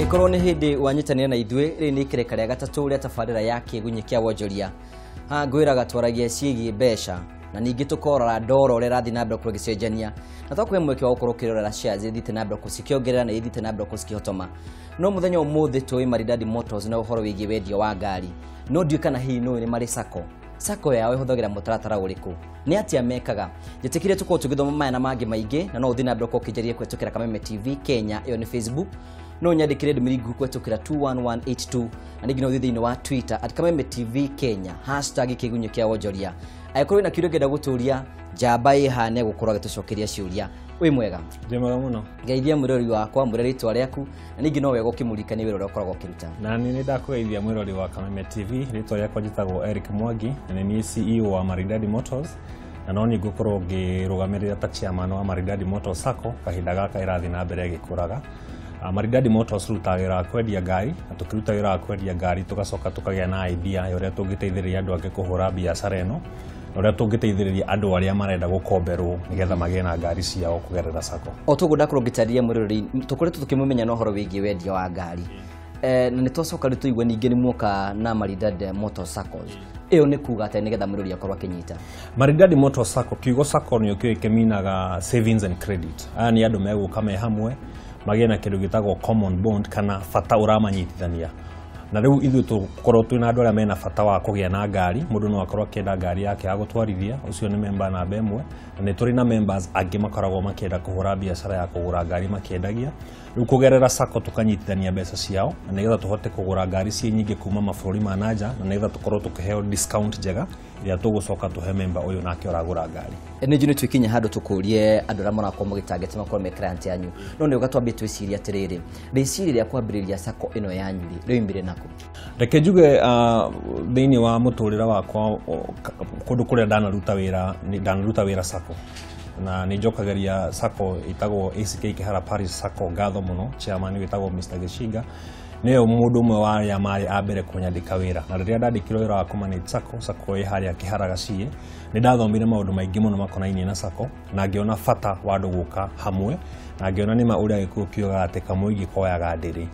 Angĩkorwo nĩ hĩndĩ wanyitanĩra na ithuĩ, rĩrĩ nĩ ikereka rĩa gatatũ rĩa tabarĩra ya kĩgunyĩ kĩa wonjoria. Haha ngwĩraga twaragia ciĩgiĩ mbeca na ningĩ tũkorora ndoro ũrĩa ĩrathiĩ na mbere gũkorwo ĩgĩcenjania, na twakũhe mweke wa gũkorwo ũkĩrorera shares ithiĩte na mbere cikĩongerera na ithiĩte na mbere cikĩhotoma. No mũthenya ũmũthĩ tũĩ Maridadi Motors na ũhoro wĩgiĩ wendia wa ngari, no ndiũĩ kana hihi nũĩ nĩ marĩ sacco. Sacco yao ĩhũthagĩra mũtaratara ũrĩkũ, nĩ atĩa mekaga? Njĩtĩkire tũkorwo tũgĩthoma maya na mangĩ maingĩ, na no ũthiĩ na mbere gũkorwo ũkĩnjaria kũhetũkĩra Kameme TV Kenya, ĩyo nĩ Facebook. No nyandĩkĩre ndũmĩrĩri nguhĩ kũhetũkĩra 21182, na ningĩ no ũthiĩ thĩinĩ wa Twitter @KamemeTV Kenya, #kĩgunyĩ kĩa wonjoria. Angĩkorwo wĩna kĩũria ũngĩenda gũtũria, njamba ĩhane gũkorwo agĩtũcokeria ciũria. Wĩ mwega? Ndĩ mwega mũno. Ngeithia mwĩrori wakwa, mwĩre rĩtwa rĩaku, na ningĩ no wega ũkĩmũririkania wĩra ũrĩa ũkoragwo ũkĩruta. Na nĩ ndakũgeithia mwĩrori wa Kameme TV. Rĩtwa rĩakwa njĩtagwo Eric Mwangi na nĩ niĩ CEO wa Maridadi Motors, na no niĩ ngũkorwo ngĩrũgamĩrĩra ta chairman wa Maridadi Motors Sacco kahinda gaka ĩrathiĩ na mbere ĩgĩkũraga. Maridadi Motors rutaga wĩra wa kwendia ngari, na tũkĩruta wĩra wa kwendia ngari tũgacoka tũkagĩa na idea ya ũrĩa tũngĩteithĩrĩria andũ angĩ kũhũra biacara ĩno, na ũrĩa tũngĩteithĩrĩria andũ arĩa marenda gũkomberwo nĩgetha magĩe na ngari ciao kũgerera sacco. O toguo ndakorwo ngĩtarĩria mwĩroreri, tũkoretwo tũkĩmũmenya na ũhoro wĩgiĩ wendia wa ngari, na nĩ twacoka rĩu tũigua ningĩ nĩ muoka na Maridadi Motors Saccos. Ĩyo nĩ kuga atĩa nĩgetha mwĩroreri akorwo akĩnyita? Maridadi Motors Sacco, kiugo sacco nĩ ũkĩũĩ kĩminaga savings and credit. Aya nĩ andũ megũka me hamwe magĩe na kĩndũ gĩtagwo common bond kana bata ũramanyitithania. Na rĩu ithuĩ tũkorwo twĩna andũ arĩa mena bata wa kũgĩa na ngari. Mũndũ no akorwo akĩenda ngari yake ya gũtwarithia, ũcio nĩ member namba ĩmwe, na nĩ tũrĩ na members angĩ makoragwo makĩenda kũhũra biacara ya kũgũra ngari makĩendagia. Rĩu kũgerera sacco tũkanyitithania mbeca ciao na nĩgetha tũhote kũgũra ngari ciĩ nyingĩ kuma mabũrũri ma nanja, na nĩgetha tũkorwo tũkĩheo discount njega ĩrĩa tũgũcoka tũhe member ũyũ nake ũragũra ngari. Nĩ njũĩ nĩ twĩkinya handũ tũkũrie andũ arĩa marakorwo mũgĩtarget makorwo me client yanyu, no nĩ ũga twambie twĩcirie atĩrĩrĩ, rĩciria rĩa kwambĩrĩria sacco ĩno yanyu rĩ rĩoimire nakũ? Reke njuge, thĩinĩ wa mũtũrĩre wakwa, kũndũ kũrĩa ndanaruta wĩra, ndanaruta wĩra sacco, na nĩ njokagĩria sacco ĩtagwo ACK Kihara Parish Sacco ngatho mũno. Chairman wĩtagwo Mr. Gĩcinga nĩwe mũndũ ũmwe wa arĩa marĩ a mbere kũnyandĩka wĩra, na rĩrĩa ndandĩkirwo wĩra wa kũmanage sacco, sacco ĩ harĩa Kĩhara Gaciĩ, nĩ ndathomire maũndũ maingĩ mũno makonainie na sacco, na ngĩona bata wa andũ gũka hamwe, na ngĩona nĩma ũrĩa Gĩkũyũ kiugaga atĩ kamũingĩ koyaga ndĩrĩ.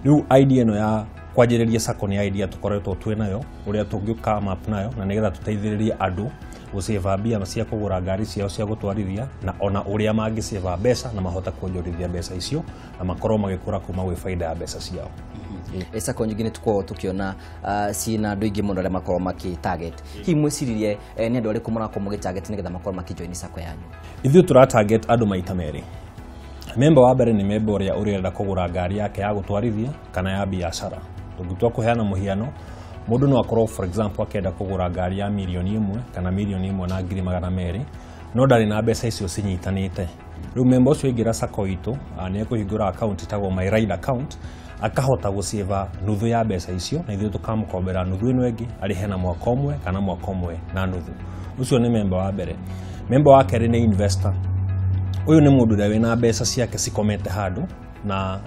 Rĩu idea ĩno ya kwanjĩrĩria sacco nĩ idea tũkoretwo twĩ nayo, ũrĩa tũngĩũka map nayo na nĩgetha tũteithĩrĩrie andũ gũcĩva mbia cia kũgũra ngari ciao cia gũtwarithia, na ona ũrĩa mangĩcĩva mbeca na mahote kuonjorithia mbeca icio na makorwo magĩkũra kuma gwĩ baida ya mbeca ciao. Sacco nyingĩ nĩ tũkoragwo tũkĩona ciĩna andũ aingĩ mũno arĩa makoragwo makĩ target. Hihi mwĩciririe nĩ andũ arĩkũ mũrakorwo mũgĩ target nĩgetha makorwo makĩjoin sacco yanyu? Ithuĩ tũra target andũ maita merĩ. Member wa mbere nĩ member ũrĩa ũrenda kũgũra ngari yake ya gũtwarithia kana ya biacara. Tũngĩtua kũheana mũhiano, mũndũ no akorwo, for example, akĩenda kũgũra ngari ya 1 million kana 1,200,000, no ndarĩ na mbeca icio cinyitanĩte. Rĩu member ũcio aingĩra sacco itũ, nĩ ekũhingũra account ĩtagwo My Ride account, akahota gũcĩva nuthu ya mbeca icio, na ithuĩ tũkamũkombera nuthu ĩno ĩngĩ arĩhe na mwaka ũmwe kana mwaka ũmwe na nuthu. Ũcio nĩ member wa mbere. Member wa kerĩ nĩ investor. Ũyũ nĩ mũndũ ũrĩa wĩna mbeca ciake cikomete handũ, na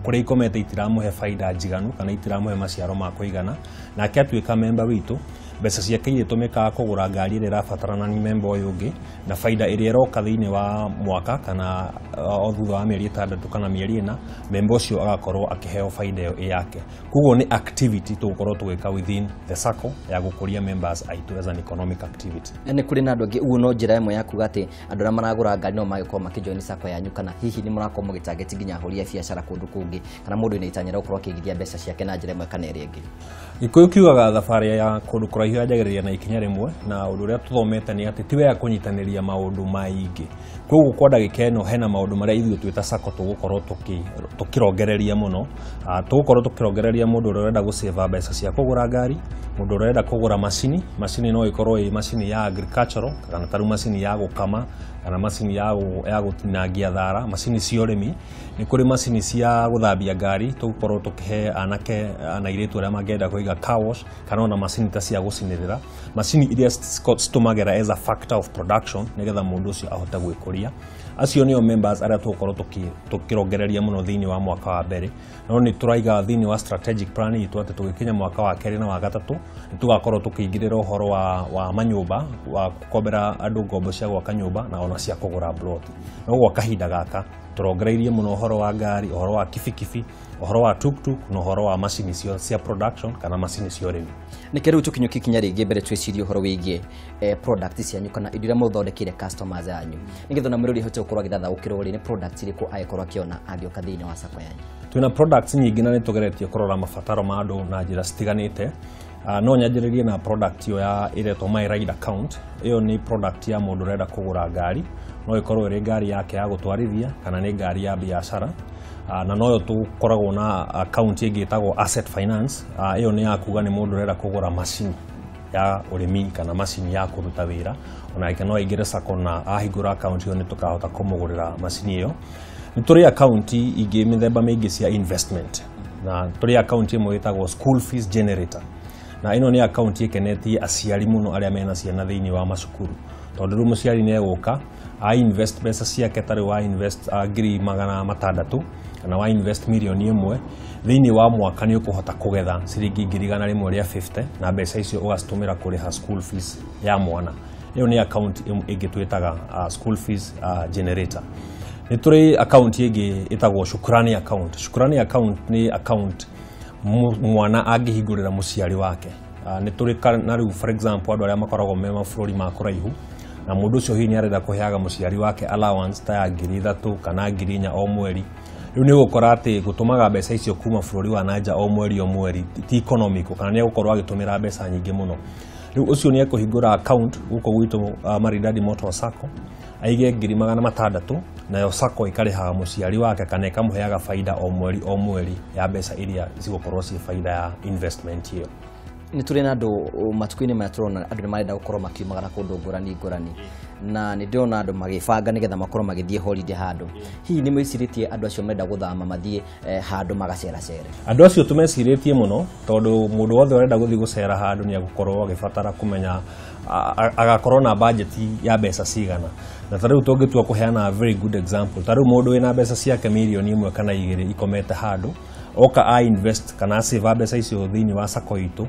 kũrĩa ikomete itiramũhe baida njiganu kana itiramũhe maciaro ma kũigana. Nake atuĩka member witũ, mbeca ciake iria itũmĩkaga kũgũra ngari ĩrĩa ĩrabatarana nĩ member ũyũ ũngĩ, na baida ĩrĩa ĩroka thĩinĩ wa mwaka kana o thutha wa mĩeri 6 kana mĩeri 4, member ũcio agakorwo akĩheo baida ĩyo ĩ yake. Koguo nĩ activity tũgũkorwo tũgĩka within the sacco ya gũkũria members aitũ as an economic activity. Na nĩ kũrĩ na andũ angĩ, ũguo no njĩra ĩmwe ya kuga atĩ andũ arĩa maragũra ngari no magĩkorwo makĩjoin sacco yanyu, kana hihi nĩ mũrakorwo mũgĩtarget nginya ahũri a biacara kũndũ kũngĩ, kana mũndũ wĩna itanya rĩa gũkorwo akĩigithia mbeca ciake na njĩra ĩmwe kana ĩrĩa ĩngĩ? Gĩkũyũ kiugaga thabarĩ ya kũndũ kũraihu yanjagĩrĩria na ikinya rĩmwe, na ũndũ ũrĩa tũthomete nĩ atĩ ti wega kũnyitanĩria maũndũ maingĩ. Koguo kwa ndagĩka ĩno hena maũndũ marĩa ithuĩ twĩ ta sacco tũgũkorwo tũkĩrongereria mũno. Tũgũkorwo tũkĩrongereria mũndũ ũrĩa ũrenda gũcĩva mbeca cia kũgũra ngari, mũndũ ũrĩa ũrenda kũgũra macini. Macini no ĩkorwo ĩ macini ya agricultural, kana tarĩu macini ya gũkama, kana macini ya gũtinangia thara, macini cia ũrĩmi. Nĩ kũrĩ macini cia gũthambia ngari, tũgũkorwo tũkĩhe anake na airĩtu arĩa mangĩenda kũiga car wash, kana ona macini ta cia gũcinĩrĩra, macini iria citũmagĩra as a factor of production nĩgetha mũndũ ũcio ahote gwĩkũria. Acio nĩo members arĩa tũgũkorwo tũkĩrongereria mũno thĩinĩ wa mwaka wa mbere, no nĩ tũraiga thĩinĩ wa strategic plan itũ atĩ tũgĩkinya mwaka wa kerĩ na wa gatatũ nĩ tũgakorwo tũkĩingĩrĩra ũhoro wa manyũmba, wa gũkombera andũ ngombo cia gwaka nyũmba na ona cia kũgũra plot. No gwa kahinda gaka Tũrongereirie mũno ũhoro wa ngari, ũhoro wa kibikibi, ũhoro wa tuktuk na ũhoro wa macini cia production kana macini cia ũrĩmi. Nĩkĩo rĩu tũkinyũkie ikinya rĩngĩ mbere twĩcirie ũhoro wĩgiĩ product cianyu kana indo iria mũthondekeire customers anyu, nĩgetha ona mũrori ahote gũkorwo agĩthathaũkĩrwo rĩ nĩ products irĩkũ angĩkorwo akĩona angĩũka thĩinĩ wa sacco yanyu. Twĩna products nyingĩ na nĩ tũgeretie kũrora mabataro ma andũ na njĩra citiganĩte. No nyanjĩrĩrie na product ĩyo ya ĩretwo My Ride Account. Ĩyo nĩ product ya mũndũ ũrenda kũgũra ngari, no ĩkorwo ĩrĩ ngari yake ya gũtwarithia kana nĩ ngari ya biacara. Na noyo tũkoragwo na account ĩngĩ ĩtagwo Asset Finance. Ĩyo nĩ ya kuga nĩ mũndũ ũrenda kũgũra macini ya ũrĩmi kana macini ya kũruta wĩra, onake no aingĩre sacco na ahingũra account ĩyo nĩ tũkahota kũmũgũrĩra macini ĩyo. Nĩ tũrĩ account ingĩ mĩthemba mĩingĩ cia investment, na tũrĩ account ĩmwe ĩtagwo School Fees Generator, na ĩno nĩ account ĩkenetie aciari mũno arĩa mena ciana thĩinĩ wa macukuru, tondũ rĩu mũciari nĩ egũka a invest mbeca ciake, ta rĩu wa invest 600,000 kana wa invest 1 million, thĩinĩ wa mwaka nĩ ũkũhota kũgetha ciringi 150,000, na mbeca icio ũgacitũmĩra kũrĩha school fees ya mwana. Ĩyo nĩ account ĩngĩ twĩtaga School Fees Generator. Nĩ tũrĩ account ĩngĩ ĩtagwo Shukrani Account. Shukrani Account nĩ account mwana angĩhingũrĩra mũciari wake. Nĩ tũrĩ na rĩu, for example, andũ arĩa makoragwo me mabũrũri ma kũraihu, na mũndũ ũcio hihi nĩ arenda kũheaga mũciari wake allowance ta ya 3,000 kana 4,000 o mweri. Rĩu nĩ ũgũkora atĩ gũtũmaga mbeca icio kuma bũrũri wa nanja o mweri o mweri ti economical, kana nĩ egũkorwo agĩtũmĩra mbeca nyingĩ mũno. Rĩu ũcio nĩ ekũhingũra account gũkũ gwitũ Maridadi Motor Sacco, aige 600,000, nayo sacco ĩkarĩhaga mũciari wake kana ĩkamũheaga faida o mweri o mweri ya mbeca iria cigũkorwo ciĩ faida ya investment ĩyo. Nĩ tũrĩ na andũ matukũ-inĩ maya tũrona andũ nĩ marenda gũkorwo makiumagara kũndũ ngũrani ngũrani, na nĩ ndĩrona andũ magĩbanga nĩgetha makorwo magĩthiĩ holiday handũ. Hihi nĩ mwĩcirĩtie andũ acio marenda gũthama mathiĩ handũ magaceracere? Andũ acio tũmecirĩtie mũno, tondũ mũndũ wothe ũrenda gũthiĩ gũcera handũ nĩ egũkorwo agĩbatara kũmenya agakorwo na budget ya mbeca cigana. Na ta rĩu tũngĩtua kũheana a very good example, ta rĩu mũndũ wĩna mbeca ciake 1 million kana 2 ikomete handũ, oka a invest kana save mbeca icio thĩinĩ wa sacco itũ,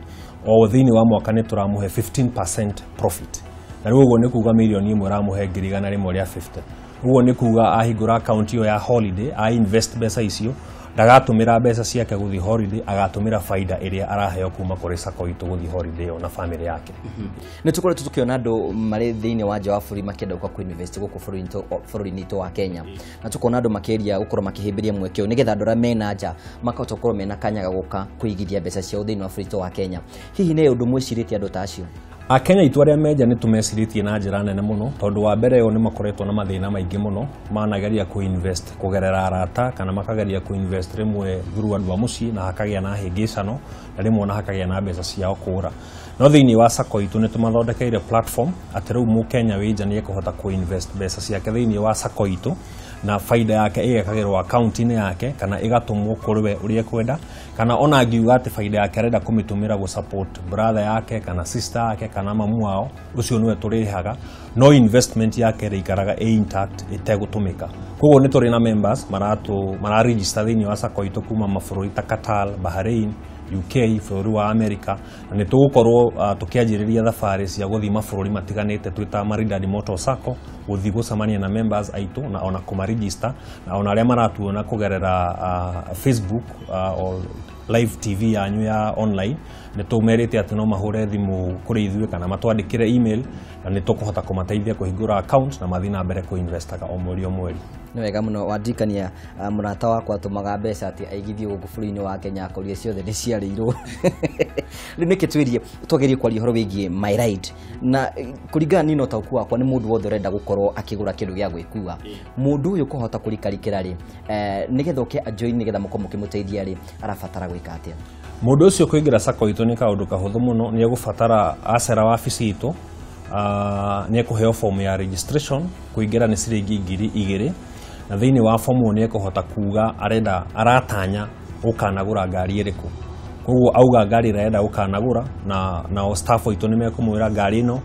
o thĩinĩ wa mwaka nĩ tũramũhe 15% profit. Na rĩu ũguo nĩ kuga 1 million ũramũhe 150,000. Ũguo nĩ kuga ahingũra account ĩyo ya holiday, a invest mbeca icio, ndagatũmĩra mbeca ciake gũthiĩ holiday, agatũmĩra faida ĩrĩa araheo kuma kũrĩ sacco itũ gũthiĩ holiday ĩyo na family yake. Nĩ tũkoretwo tũkĩona andũ marĩ thĩinĩ wa nja wa bũrũri makĩenda gũka kũ-invest gũkũ bũrũri-inĩ witũ wa Kenya, na tũkona andũ makĩgeria gũkorwo makĩhĩmbĩria mweke ũyũ nĩgetha andũ arĩa mena nja makahota gũkorwo mena kanya ga gũka kũigithia mbeca ciao thĩinĩ wa bũrũri witũ wa Kenya. Hihi nĩ ũndũ mwĩcirĩtie andũ ta acio? Akenya aitũ arĩa menja nĩ tũmecirĩtie na njĩra nene mũno, tondũ wa mbere o nĩ makoretwo na mathĩna maingĩ mũno, manageria kũ-invest kũgerera arata kana makageria kũ-invest rĩmwe through andũ a mũciĩ, na hakagĩa na hĩngĩcano, na rĩmwe ona hakagĩa na mbeca ciao kũra. No thĩinĩ wa sacco itũ nĩ tũmathondekeire platform atĩ rĩu mũkenya wĩ nja nĩ ekũhota kũ-invest mbeca ciake thĩinĩ wa sacco itũ, na faida yake ĩgekagĩrwo akaunti-inĩ yake kana ĩgatũmwo kũrĩ we ũrĩa ekwenda, kana ona angiuga atĩ faida yake arenda kũmĩtũmĩra gũ support brother yake kana sister yake kana mamu wao, ũcio nĩwe tũrĩhaga, no investment yake ĩrĩikaraga ĩ intact ĩtegũtũmĩka. Koguo nĩ tũrĩ na members maratũ mararegister thĩinĩ wa sacco itũ kuma mabũrũri ta Qatar, Bahrain, UK, bũrũri wa America, na nĩ tũgũkorwo tũkĩanjĩrĩria thabarĩ cia gũthiĩ mabũrũri matiganĩte twĩ ta Maridadi Motor Sacco, gũthiĩ gũcemania na members aitũ na ona kũmaregister, na ona arĩa maratuona kũgerera Facebook or live TV yanyu ya online, nĩ tũmerĩte atĩ no mahũre thimũ kũrĩ ithuĩ kana matwandĩkĩre email, na nĩ tũkũhota kũmateithia kũhingũra account na mathiĩ na mbere kũinvestaga o mweri o mweri. Nĩ wega mũno wandirikania mũrata wakwa atũmaga mbeca atĩ aigithie gũkũ bũrũri-inĩ wa Kenya, akorire ciothe nĩ ciarĩirwo. Rĩu nĩkĩ twĩrie twagerie kwaria ũhoro wĩgiĩ My Ride, na kũringana niĩ na ũtaũku wakwa, nĩ mũndũ wothe ũrenda gũkorwo akĩgũra kĩndũ gĩa gwĩkua. Mũndũ ũyũ kũhota kũrikarikĩra rĩ, nĩgetha oke ajoin, nĩgetha mũkorwo mũkĩmũteithia rĩ, arabatara gwĩka atĩa? Mũndũ ũcio kũingĩra sacco itũ nĩ kaũndũ kahũthũ mũno. Nĩ egũbatara acera wabici itũ, nĩ ekũheo form ya registration. Kũingĩra nĩ ciringi 2,000, na thĩinĩ wa fomu ĩyo nĩ ekũhota kuga arenda aratanya gũkanagũra ngari ĩrĩkũ. Koguo auga ngari ĩrĩa arenda gũkanagũra, na nao staff aitũ nĩ mekũmwĩra ngari ĩno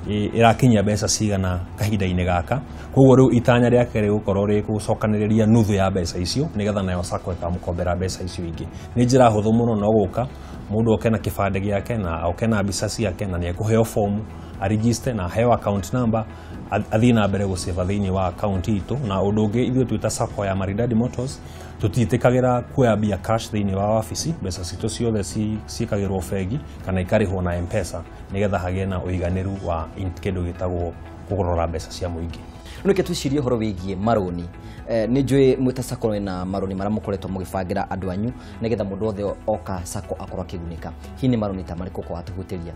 ĩrakinyia mbeca cigana kahinda-inĩ gaka. Koguo rĩu itanya rĩake rĩgũkorwo rĩ gũcokanĩrĩria nuthu ya mbeca icio, nĩgetha nayo sacco ĩkamũkombera mbeca icio ingĩ. Nĩ njĩra hũthũ mũno, no gũka mũndũ oke na kĩbandĩ gĩake na oke na mbica ciake, na nĩ ekũheo fomu. aregister na aheo account number athiĩ na mbere gũcĩva thĩinĩ wa account itũ. Na ũndũ ũngĩ, ithuĩ twĩta Sacco ya Maridadi Motors tũtiĩtĩkagĩra kuoya mbia cash thĩinĩ wa wabici. Mbeca citũ ciothe ciĩkagĩrwo bengi kana ikarĩhwo na M-Pesa, nĩgetha hagĩe na ũiganĩru wa kĩndũ gĩtagwo kũrora mbeca cia mũingĩ. Rĩu reke twĩcirie ũhoro wĩgiĩ marũni. Nĩ njũĩ mwĩ ta Sacco na marũni marĩa mũkoretwo mũgĩbangĩra andũ anyu nĩgetha mũndũ wothe oka Sacco akorwo akĩgunĩka. Hihi nĩ marũni ta marĩkũ ũkũwatũhutĩria?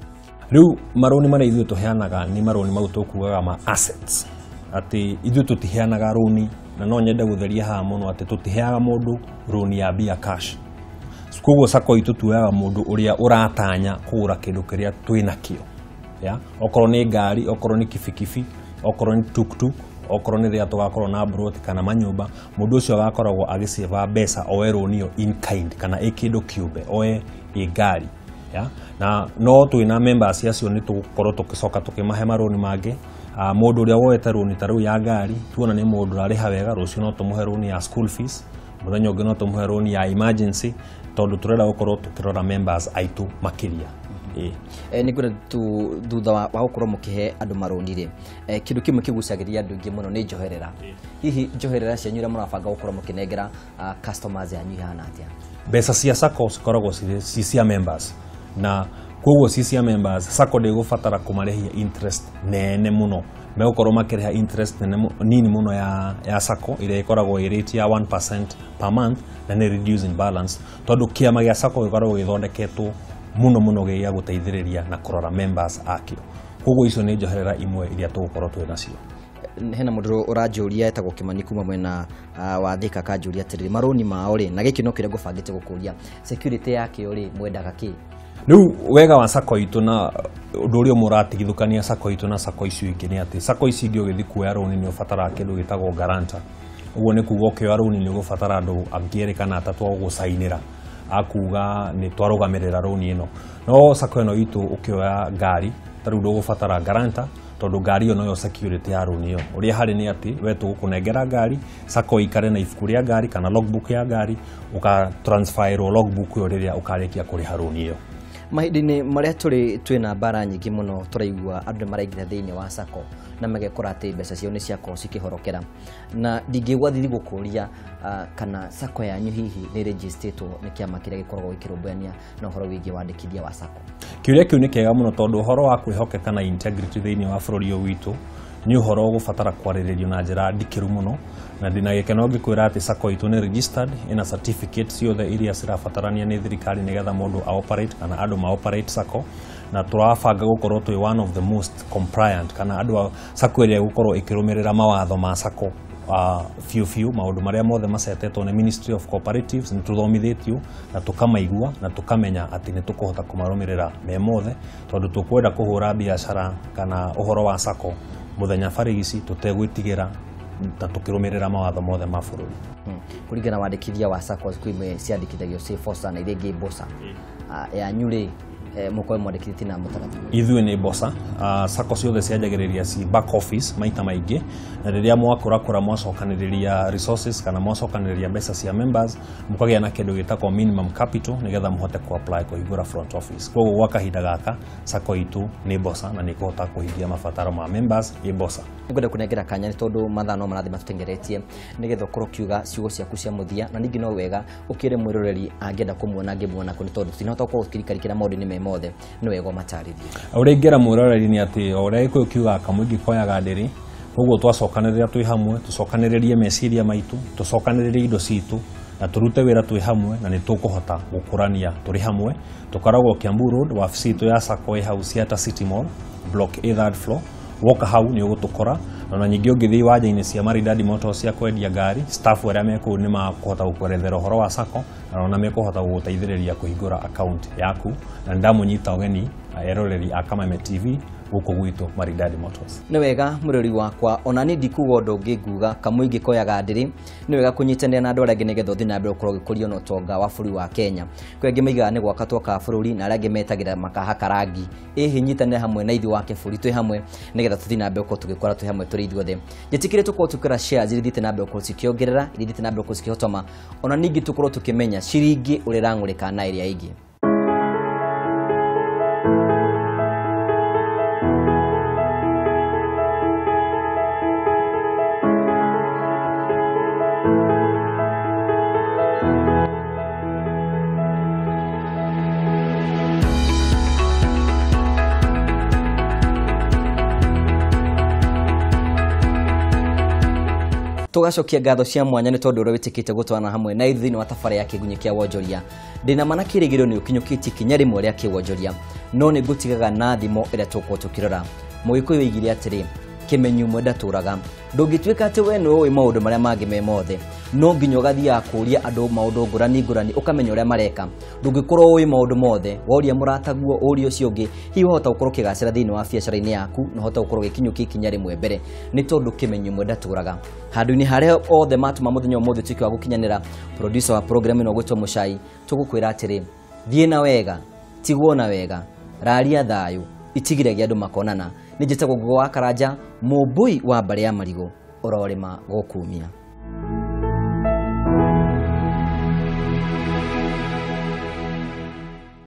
Rĩu marũni marĩa ithuĩ tũheanaga nĩ marũni mau tũkugaga ma assets, atĩ ithuĩ tũtiheanaga rũni, na no nyende gũtheria haha mũno atĩ tũtiheaga mũndũ rũni ya mbia cash. Koguo Sacco itũ tuoyaga mũndũ ũrĩa ũratanya kũgũra kĩndũ kĩrĩa twĩnakĩo, ya okorwo nĩ ngari, okorwo nĩ kibikibi, okorwo nĩ tuktuk, okorwo nĩ rĩrĩa tũgakorwo na broti kana manyũmba, mũndũ ũcio agakoragwo agĩcĩva mbeca oe rũni ĩyo in kind kana ĩ kĩndũ kĩũmbe, oe ĩ ngari, ya. Na no twĩna members acio nĩ tũgũkorwo tũgĩcoka tũkĩmahe marũni mangĩ. Mũndũ ũrĩa woete rũni ta rĩu ya ngari, tuona nĩ mũndũ ũrarĩha wega, rũciũ no tũmũhe rũni ya school fees, mũthenya ũngĩ no tũmũhe rũni ya emergency, tondũ tũrenda gũkorwo tũkĩrora members aitũ makĩria. Ĩĩ. Nĩ ngwenda thutha wa gũkorwo mũkĩhe andũ marũni rĩ, kĩndũ kĩmwe kĩgucagĩrĩria andũ aingĩ mũno nĩ njoherera. Hihi njoherera cianyu iria mũrabanga gũkorwo mũkĩnengera customers anyu ihana atĩa? Mbeca cia Sacco cikoragwo ci cia members, na koguo ci cia members, Sacco ndĩgũbatara kũmarĩhia interest nene mũno. Megũkorwo makĩrĩha interest nene nini mũno ya Sacco ĩrĩa ĩkoragwo ĩ rate ya 1% per month, na nĩ reducing balance, tondũ kĩama gĩa Sacco gĩkoragwo gĩthondeketwo mũno mũno gĩa gũteithĩrĩria na kũrora members akĩo. Koguo icio nĩ njoherera imwe iria tũgũkorwo twĩ nacio. Hena mũndũ ũranjũria etagwo Kĩmani kuma mwena wa Thika, akanjũria atĩrĩrĩ, marũni mao rĩ, na gĩkĩ no kĩrĩa ngũbangĩte gũkũria, security yakĩo rĩ, mwendaga kĩ? Rĩu wega wa Sacco itũ na ũndũ ũrĩa ũmwe ũratigithũkania Sacco itũ na Sacco icio ingĩ nĩ atĩ Sacco ici ingĩ ũgĩthiĩ kuoya rũni nĩ ũbataraga kĩndũ gĩtagwo guarantor. Ũguo nĩ kuga ũkĩoya rũni nĩ ũgũbatara andũ angĩ erĩ kana atatũ a gũgũcainĩra, akuga nĩ twarũgamĩrĩra rũni ĩno. No Sacco ĩno itũ ũkĩoya ngari ta rĩu ndũgũbatara guarantor, tondũ ngari ĩyo noyo security ya rũni ĩyo. Ũrĩa harĩ nĩ atĩ we tũgũkũnengera ngari, Sacco ĩikare na ibuku rĩa ngari kana logbook ya ngari, ũka transferĩrwo logbook ĩyo rĩrĩa ũkarĩkia kũrĩha rũni ĩyo. Mahinda-inĩ marĩa tũrĩ twĩna mbara nyingĩ mũno, tũraigua andũ nĩ maraingĩra thĩinĩ wa Sacco na magekora atĩ mbeca ciao nĩ ciakorwo cikĩhorokera, na ndingĩigua thithi gũkũria kana Sacco yanyu hihi nĩ registĩtwo nĩ kĩama kĩrĩa gĩkoragwo gĩkĩrũmbũyania na ũhoro wĩgiĩ wandĩkithia wa Sacco? Kĩũria kĩu nĩ kĩega mũno, tondũ ũhoro wa kwĩhokeka na integrity thĩinĩ wa bũrũri ũyũ witũ nĩ ũhoro ũgũbatara kwarĩrĩrio na njĩra ndikĩru mũno, na ndĩna gĩkeno ngĩkwĩra atĩ Sacco itũ nĩ registered, ĩna certificate ciothe iria cirabatarania nĩ thirikari nĩgetha mũndũ a operate kana andũ ma operate Sacco, na tũrabanga gũkorwo twĩ one of the most compliant kana andũ a Sacco ĩrĩa ĩgũkorwo ĩkĩrũmĩrĩra mawatho ma Sacco biũ biũ. Maũndũ marĩa mothe macetetwo nĩ Ministry of Cooperatives nĩ tũthomithĩtio na tũkamaigua na tũkamenya atĩ nĩ tũkũhota kũmarũmĩrĩra me mothe, tondũ tũkwenda kũhũra biacara kana ũhoro wa Sacco mũthenya barigici tũtegwĩtigĩra na tũkĩrũmĩrĩra mawatho mothe ma bũrũri. Kũringana na wandĩkithia wa Sacco, kwĩ imwe ciandĩkithagio ciĩ FOSA na iria ingĩ BOSA. Yanyu rĩ, mũkorwo mwandĩkithĩtie na mũtaratara? Ithuĩ nĩ BOSA. Sacco ciothe cianjagĩrĩria ci back office maita maingĩ, na rĩrĩa mwakũrakũra mwacokanĩrĩria resources kana mwacokanĩrĩria mbeca cia members, mũkagĩa na kĩndũ gĩtagwo minimum capital nĩgetha mũhote ku apply kũhingũra front office. Koguo gwa kahinda gaka Sacco itũ nĩ BOSA na nĩ ĩkũhota kũhingia mabataro ma members ĩ BOSA. Nĩngwenda kũnengera kanya nĩ tondũ mathaa no marathiĩ matũtengeretie, nĩgetha ũkorwo ũkiuga ciugo ciaku cia mũthia, na ningĩ no wega ũkĩre mwĩroreri angĩenda kũmuona angĩmuona kũ, nĩ tondũ tũtinahota gũkorwo tũkĩrikarikĩra maũndũ-inĩ me mothe, nĩ wega ũmatarĩrie. Ũrĩa ingĩra mwĩroreri nĩ atĩ o ũrĩa Gĩkũyũ kiugaga, kamũingĩ koyaga ndĩrĩ. Koguo twacokanĩrĩra twĩ hamwe, tũcokanĩrĩrie meciria maitũ, tũcokanĩrĩrie indo citũ na tũrute wĩra twĩ hamwe, na nĩ tũkũhota gũkũrania tũrĩ hamwe. Tũkoragwo Kiambu Road, wabici itũ ya Sacco ĩ hau Siata City Mall, block A, third floor. Woka hau nĩ ũgũtũkora. Na ningĩ ũngĩthiĩ iwanja-inĩ cia Maridadi Motors cia kwendia ngari, staff arĩa me kũu nĩ makũhota gũkwerethera ũhoro wa Sacco na ona mekũhota gũgũteithĩrĩria kũhingũra account yaku. Na nĩ ndamũnyita ũgeni eroreri a Kameme TV gũkũ gwitũ Maridadi Motors. Nĩ wega mũrori wakwa, ona niĩ ndikuga ũndũ ũngĩ, nguga kamũingĩ koyaga ndĩrĩ. Nĩ wega kũnyitanĩra na andũ arĩa angĩ nĩgetha ũthiĩ na mbere gũkorwo ũgĩkũria na ũtonga wa bũrũri wa Kenya. Kwĩ angĩ maigaga nĩ gwaka twakaga bũrũri, na arĩa angĩ metagĩra makahaka rangi. Ĩhĩ, nyitanĩra hamwe na ithuĩ wake bũrũri twĩ hamwe nĩgetha tũthiĩ na mbere gũkorwo tũgĩkũra twĩ hamwe tũrĩ ithuothe. Njĩtĩkĩre tũkorwo tũkĩra shares iria ithiĩte na mbere gũkorwo cikĩongerera, iria ithiĩte na mbere gũkorwo cikĩhotoma, ona ningĩ tũkorwo tũkĩmenya ciringi ũrĩa ĩrang'ũrĩka na ĩrĩa ĩngĩ. Tũgacokia ngatho cia mwanya nĩ tondũ ũrĩa wĩtĩkĩte gũtwarana hamwe na ithuĩ thĩinĩ wa tabarĩra ya Kĩgunyĩ kĩa Wonjoria. Ndĩna ma na kĩrĩgĩrĩro nĩ ũkinyũkĩtie ikinya rĩmwe rĩa kĩwonjoria, no nĩ ngũtigaga na thimo ĩrĩa tũgũkorwo tũkĩrora. Mũgĩkũyũ oigire atĩrĩ, kĩmenyi ũmwe ndatũraga. Ndũngĩtuĩka atĩ we nĩwe ũĩ maũndũ marĩa mangĩ me mothe, no nginya ũgathiaga kũria andũ maũndũ ngũrani ngũrani, ũkamenya ũrĩa mareka. Ndũngĩkorwo ũĩ maũndũ mothe, woria mũrataguo, ũrie ũcio ũngĩ, hihi wahota gũkorwo ũkĩgacĩra thĩinĩ wa biacara-inĩ yaku, na ũhote gũkorwo ũgĩkinyũkia ikinya rĩmwe mbere, nĩ tondũ kĩmenyi ũmwe ndatũraga. Handũ-inĩ harĩa othe matũma mũthenya ũmũthĩ ũtuĩke wa gũkinyanĩra, producer wa program ĩno ũgwĩtwo Mũcai, tũgũkwĩra atĩrĩ, thiĩ na wega, tigwo na wega, raria thayũ, itigiragia andũ makonana. Nĩ njĩtagwo Ngugo wa Karanja, mũmbũi wa mbarĩ ya marigũ, ũrorĩma gũkumia.